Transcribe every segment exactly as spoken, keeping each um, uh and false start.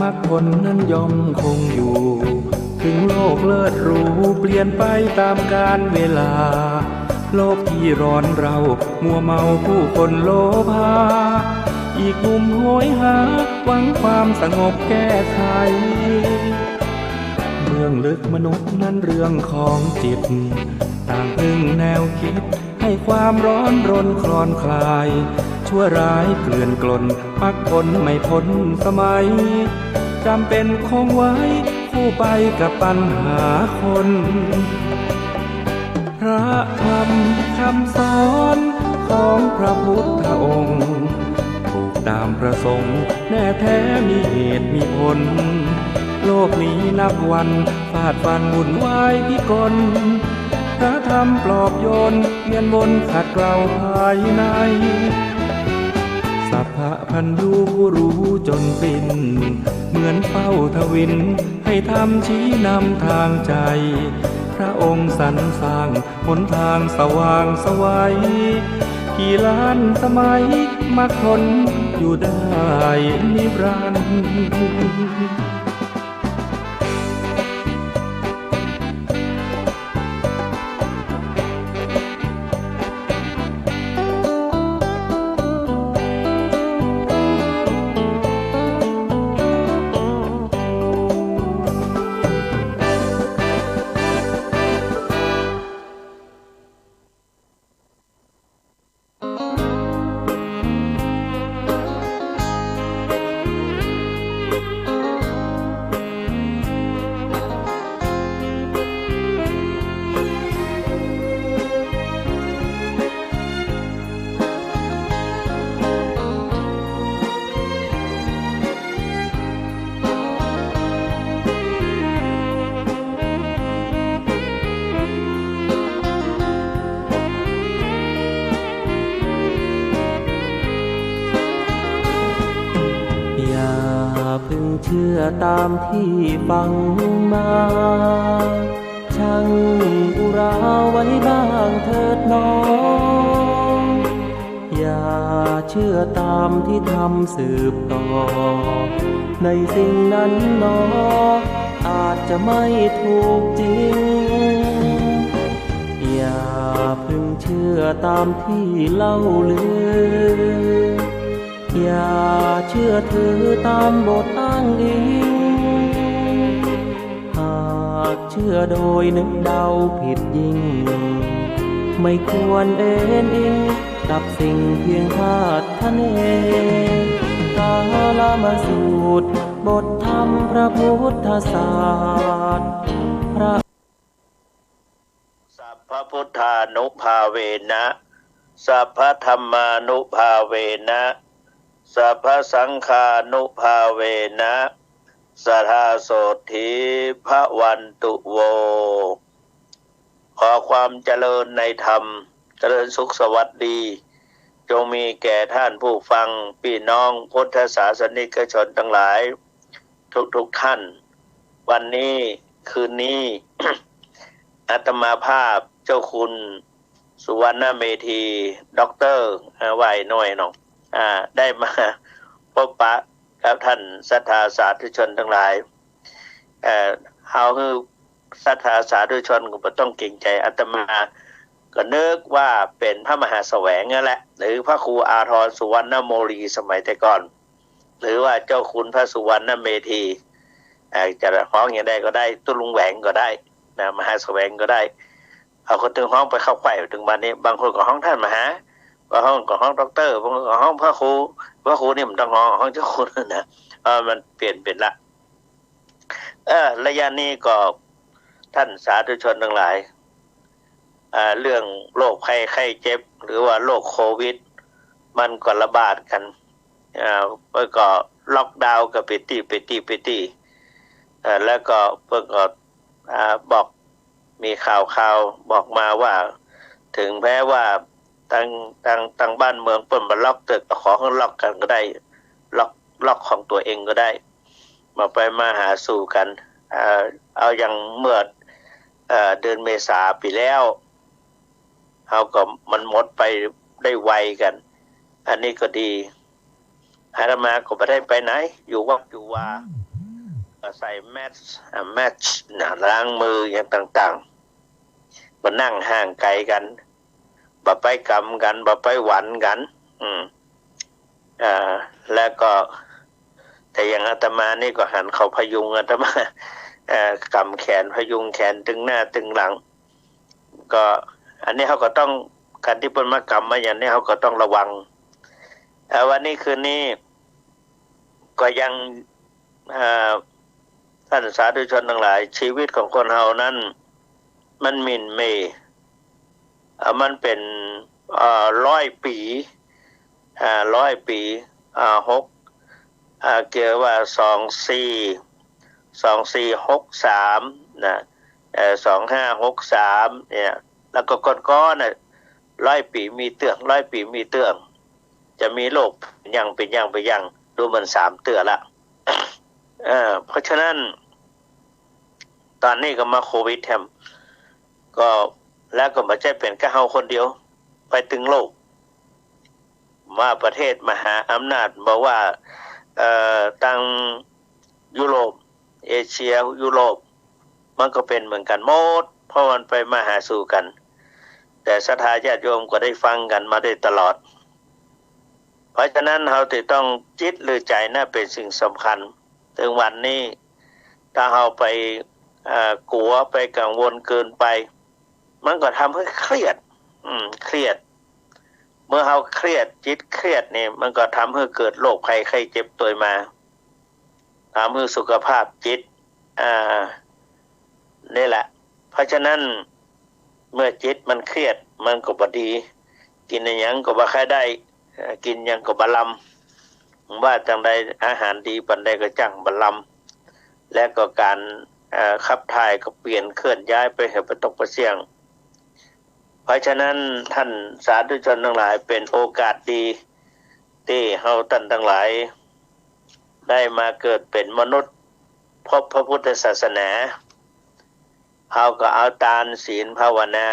มรรคผลนั้นย่อมคงอยู่ ถึงโลกเลิศหรูเปลี่ยนไปตามกาลเวลา โลกที่ร้อนเร้ามัวเมาผู้คนโลภา อีกมุมโหยหาหวังความสงบแก้ไข เบื้องลึกมนุษย์นั้นเรื่องของจิต ต่างพึ่งแนวคิดให้ความร้อนรนคลอนคลาย ชั่วร้ายเกลื่อนกล่น มรรคผลไม่พ้นสมัย จำเป็นคงไว้คู่ไปกับปัญหาคน พระธรรมคำสอนของพระพุทธองค์ ถูกตามประสงค์แน่แท้มีเหตุมีผล โลกนี้นับวันฟาดฟันวุ่นวายพิกล พระธรรมปลอบโยนเวียนวนขัดเกลาภายใน สัพพะพัญญูผู้รู้จนสิ้น เหมือนเฝ้าทวิน ให้ธรรมชี้นำทางใจ พระองค์สรรสร้างหนทางสว่างไสว กี่ล้านสมัย มรรคผลอยู่ได้นิรันดร์ อย่าเพิ่งเชื่อตามที่ฟังมา ชั่งอุราไว้บ้างเถิดหนอ อย่าเชื่อตามที่ธรรมสืบต่อ ในสิ่งนั้นหนอ อาจจะไม่ถูกจริง อย่าเพิ่งเชื่อตามที่เล่าลือ อย่าเชื่อถือตามบทอ้างอิง หากเชื่อโดยนึกเดาผิดยิ่ง ไม่ควรเอนอิงกับสิ่งเพียงคาดคะเน กาลามสูตร บทธรรมพระพุทธศาสตร์ พระ สัพพพุทธานุภาเวนะ สัพพธรรมานุภาเวนะ สัพพสังฆานุภาเวนะ สทาโสตถีภวันตุโว ขอความเจริญในธรรม เจริญสุขสวัสดี จงมีแก่ท่านผู้ฟัง ปี้น้องพุทธศาสนิกชนตังหลาย ทุกๆ ท่าน วันนี้ คืนนี้ อาตมาภาพเจ้าคุณสุวรรณเมธี ด็อกเตอร์ เอ่อ ว่าหน่อยหนอง อ่า ได้มาพบปะกับท่านศรัทธาสาธุชนตังหลาย เอ่อ เฮาคือศรัทธาสาธุชนก็บ่ต้องเกรงใจ อาตมาก็นึกว่าเป๋นพระมหาแสวงนั่นแหละ หรือพระครูอาทรสุวรรณโมลีสมัยแต่ก่อน หรือว่าเจ้าคุณพระสุวรรณเมธี เอ่อ จะฮ้องอย่างใดก็ได้ ตุ๊ลุงแหวงก็ได้นะ มหาแสวงก็ได้ เฮาก็ตึงฮ้องไปเข้าใคว่ เถิงบัดนี้ บางคนก็ฮ้องต้านมหา บางคนก็ฮ้องด็อกเตอร์ บางคนก็ฮ้องพระครู พระครูนี่มันต้องฮ้อง ฮ้องเจ้าคุณนะ เออ มันเปลี่ยนเป๋นละ เออ ระยะนี้ก็ท่านสาธุชนตังหลาย อ่า เรื่องโรคภัยไข้เจ็บ หรือว่าโรคโควิด มันก็ระบาดกั๋น อ่า เปิ้นก็ล็อกดาวน์กั๋นไปตี้ ไปตี้ ไปตี้ เอ่อ แล้วก็เปิ้นก็ อ่า บอก มีข่าว ข่าวบอกมาว่า ถึงแม้ว่าตัง ตัง ตังบ้านเมืองเปิ้นบ่ล็อก แต่ก็ขอหื้อล็อกกั๋นก็ได้ ล็อก ล็อกของตั๋วเองก็ได้ บ่ไปมาหาสู่กั๋น เอ่อ เอาอย่างเมื่อ เอ่อ เดือนเมษาปี๋แล้ว เฮาก็ มันหมดไปได้ไวกั๋น อันนี้ก็ดี อาตมาก็บ่ได้ไปไหน อยู่วัดอยู่วา ก็ใส่แมสก์ อ่า แมสก์นะ ล้างมืออย่างต่างๆ ก็นั่งห่างไกลกั๋น บ่ไปกำกั๋น บ่ไปหวันกั๋น อืม อ่า แล้วก็ แต่อย่างอาตมานี่ก็หันเขาพยุงอาตมา เอ่อ กำแขนพยุงแขนตึงหน้าตึงหลัง ก็อันนี้เฮาก็ต้อง ก๋านตี้เปิ้นมากำมาอย่างนี้เฮาก็ต้องระวัง เอ่อ วันนี้คืนนี้ก็ยัง เอ่อ ท่านสาธุชนตังหลาย ชีวิตของคนเฮานั้นมันหมิ่นเหม่ เอ่อ มันเป๋น เอ่อ ร้อยปี๋ อ่า ร้อยปี๋ อ่า หก อ่า เกี่ยวว่า สองสี่ สองสี่หกสาม นะ เอ่อ สองห้าหกสาม เนี่ย แล้วก็ก่อนๆ น่ะ ร้อยปี๋มีเตื้อง ร้อยปี๋มีเตื้อง จะมีโลกเป๋นอย่าง เป๋นอย่าง เป๋นอย่าง ดูเหมือนสามเตื้อละ เอ่อ เพราะฉะนั้น ต๋อนนี้ก็มาโควิดแถม ก็ แล้วก็บ่ใจ้เป๋นก้าเฮาคนเดียว ไปตึงโลก ว่าประเทศมหาอำนาจ บ่ว่า เอ่อ ตังยุโรป เอเชีย ยุโรป มันก็เป๋นเหมือนกั๋นหมด เพราะมันไปมาหาสู่กั๋น แต่ศรัทธาญาติโยมก็ได้ฟังกั๋นมาโดยตลอด เพราะฉะนั้นเฮาจะต้องจิตหรือใจ๋นะเป๋นสิ่งสำคัญ เถิงวันนี้ ถ้าเฮาไป เอ่อ กั๋ว ไปกังวลเกินไป มันก็ทำหื้อเครียด อืม เครียด เมื่อเฮาเครียด จิตเครียดนี่ มันก็ทำหื้อเกิดโรคภัยไข้เจ็บตวยมา ทำหื้อสุขภาพจิต อ่า นี่แหละ เพราะฉะนั้น เมื่อจิตมันเครียด มันก็บ่ดี กิ๋นอะหยังก็บ่ค่อยได้ เอ่อ กิ๋นหยังก็บ่ลำ ว่าจั่งใด อาหารดีปานใดก็จั่งบ่ลำ และก็ก๋าน เอ่อ ขับถ่ายก็เปลี่ยนเคลื่อนย้ายไปหื้อปะตกปะเสี้ยง เพราะฉะนั้นท่านสาธุชนตังหลาย เป๋นโอกาสดีตี้เฮาต้านตังหลาย ได้มาเกิดเป๋นมนุษย์ พบพระพุทธศาสนา เฮาก็เอาตาน ศีล ภาวนา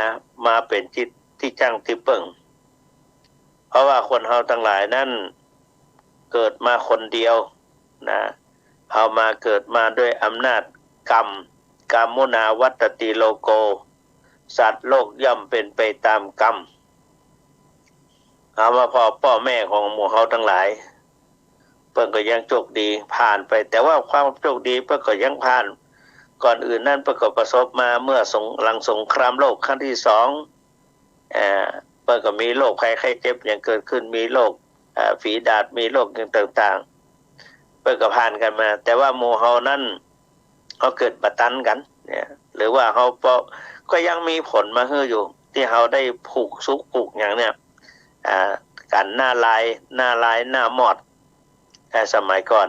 มาเป๋นจิตตี้จั้งตี้เปิ้ง เพราะว่าคนเฮาตังหลายนั้น เกิดมาคนเดียวนะ เฮามาเกิดมาด้วยอำนาจกรรม กรรมมุนาวัตตติโลโก สัตว์โลกย่อมเป๋นไปตามกรรม เฮามาผ่อป้อแม่ของหมู่เฮาตังหลาย เปิ้นก็ยังโจคดีผ่านไป แต่ว่าความโจคดีเปิ้นก็ยังผ่าน ก่อนอื่นนั้นเปิ้นก็ประสบมาเมื่อสง หลังสงครามโลกครั้งตี้สอง เอ่อ เปิ้นก็มีโรคภัยไข้เจ็บหยังเกิดขึ้น มีโรค เอ่อ ฝีดาษ มีโรคหยังต่างๆ เปิ้นก็ผ่านกั๋นมา แต่ว่าหมู่เฮานั้น เฮาเกิดบ่ตันกั๋นเนี่ย หรือว่าเฮาเปาะ ก็ยังมีผลมาหื้ออยู่ ตี้เฮาได้ผูกสุขผูกหยังเนี่ย อ่า ก๋านหน้าลาย หน้าลาย หน้ามอด แต่สมัยก่อน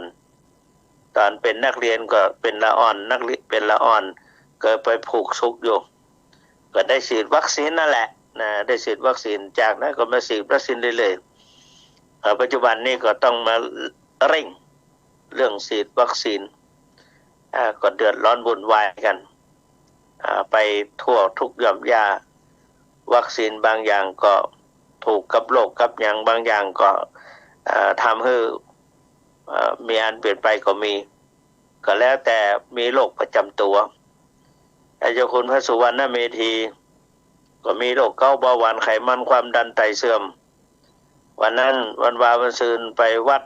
ต๋อนเป๋นนักเรียนก็เป๋นละอ่อน นักเรียนเป๋นละอ่อน ก็ไปผูกสุขอยู่ ก็ได้ฉีดวัคซีนนั่นแหละนะ ได้ฉีดวัคซีน จากนั้นก็มาฉีดวัคซีนเรื่อยๆ เอ่อ ปัจจุบันนี้ก็ต้องมาเร่งเรื่องฉีดวัคซีน อ่า ก็เดือดร้อนวุ่นวายกั๋น อ่า ไปทั่วทุกหย่อมหญ้า วัคซีนบางอย่างก็ถูกกับโรคกับหยัง บางอย่างก็ อ่า ทำหื้อ เอ่อ มีอันเปลี่ยนไปก็มี ก็แล้วแต่มีโรคประจำตั๋ว ไอ้เจ้าคุณพระสุวรรณเมธี ก็มีโรคเกาต์ เบาหวาน ไขมัน ความดัน ไตเสื่อม วันนั้นวันวาวันซืนไปวัด